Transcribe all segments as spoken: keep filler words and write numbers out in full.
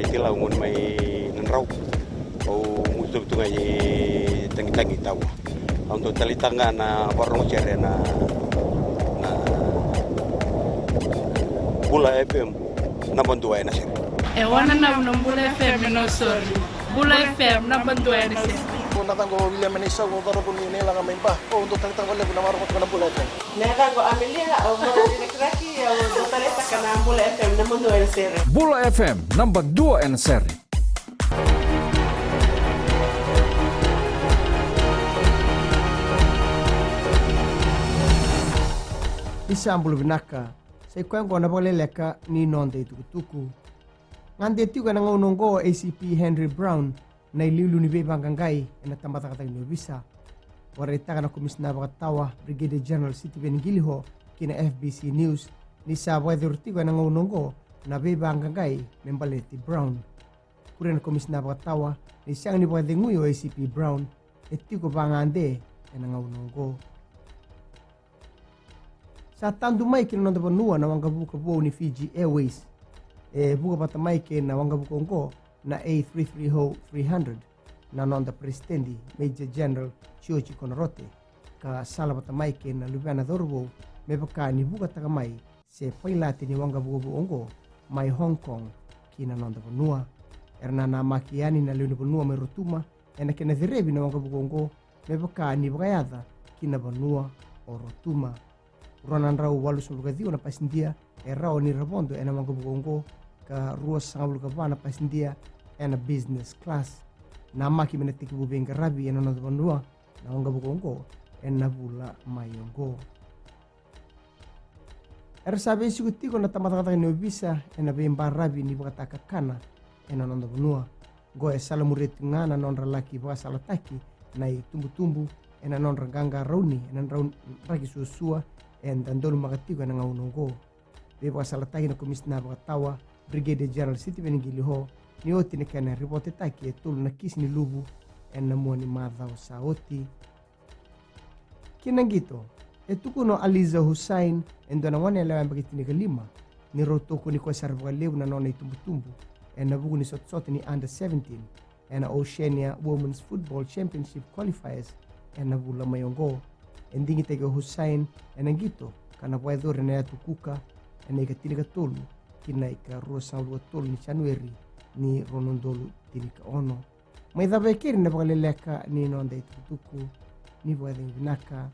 Tilau, gone mai Nadrau. Au mutu tu ga i Tagitagi, Tavua. Au dau taleitaka ga na vakarorogo sere na, na Bula F M, naba dua ena sere. E wananavu na Bula F M e Nausori. Bula F M, naba dua ena sere. Na yacaqu o Viliame Naisau, au cauravou ni Nailaga mai Ba. Au dau taleitaka vakalevu na vakarorogo na Bula F M. Na yacaqu o Amelia, au marama ni Rakiraki, au dau taleitaka na Bula F M, naba dua ena sere. Bula F M, naba dua ena sere. Ni sa bula vinaka. Sa i koya oqo na vakaleleka ni noda itukutuku. Gade tiko ena gauna oqo o A C P Henry Brown, na iliuliu ni veivaqaqai ena tabacakacaka ni ovisa. Vakaraitaka na Komisina Vakatawa, Brigadier General Sitiveni Qiliho, ki na F B C News ni sa vakayacori tiko ena gauna oqo na veivaqaqai me baleti Brown. Kuria na Komisina Vakatawa ni sega ni vakacegui o A C P Brown, e tiko vagade ena gauna oqo. Sa tadu mai ki na noda vanua na waqavuka vou ni Fiji Airways. E vuka vata mai kei na waqavuka oqo na A three three O three hundred na noda Peresitedi Major General George Konarate, ka sala vata mai kei na luvena cauravou me vaka ni vukataka mai se pailate ni waqavuka vou oqo mai Hong Kong ki na noda vanua. Era nanamaki yani na lewe ni vanua mai Rotuma ena kena cerevi na waqavuka oqo me vaka ni vakayaca ki na vanua o Rotuma. Rua na drau walusagavulu ka ciwa na pasidia e rawa ni ra vodo ena waqavuka oqo, ka ruasagavulu ka va na pasidia ena business class. Namaki me na tekivu veiqaravi ena noda vanua na waqavuka oqo ena vula mai oqo. Era sa veisiko tiko na tabacakacaka ni ovisa ena veibaravi ni vakatakakana ena noda vanua. Oqo e salamuria tiko ga na nodra laki vakasalataki na itubutubu ena nodra qaqarauni ena drau draki suasua eda donumaka tiko ena gauna oqo. Veivakasalataki na Komisina Vakatawa, Brigadier General Sitiveni Qiliho, ni oti na kena ripotetaki e tolu na kisi ni luvu ena mua ni macawa sa oti. Ki na qito, e tukuna o Aliza Hussain, e dua na goneyalewa yabaki tinikalima, ni rau tokoni koya sara vakalevu na nona itubutubu ena vuku ni sotasota ni under seventeen ena Oceania Women's Football Championship Qualifiers ena vula mai oqo. E digitaki o Hussain ena qito ka na vakayacori ena yatu Kuka ena ika tinikatolu ki na ika ruasagavulu ka tolu ni Janueri ni rua na udolu tinikaono. Mai cava e keri na vakaleleka ni noda itukutuku. Ni vakacegu vinaka.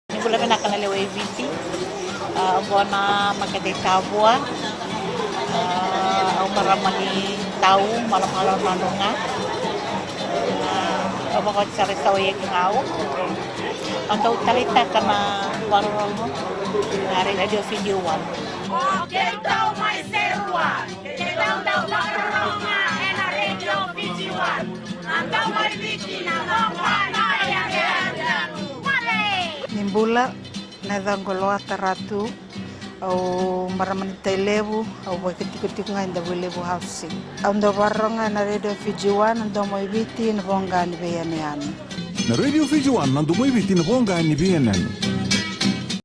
Ni bula vinaka na lewe i Viti. A, oqo na makete i Tavua. A, au marama ni Tau, Malomalo, Nadroga. A, au vakaoti sara i Tau e Kigau. Au dau taleitaka na vakarorogo na Radio Fiji One. O keitou mai Serua, keitou dau vakarorogo ena Radio Fiji One. Na Dau mai Viti, na voqa ni veiyanuyanu. Ni bula, na yacaqu o Loata Ratu, au marama ni Tailevu, au vakaitikotiko ga e Davuilevu Housing. Au dau vakarorogo ena Radio Fiji One, na Domo i Viti, na voqa ni veiyanuyanu. Na Radio Fiji One, na Domo i Viti, na voqa ni veiyanuyanu.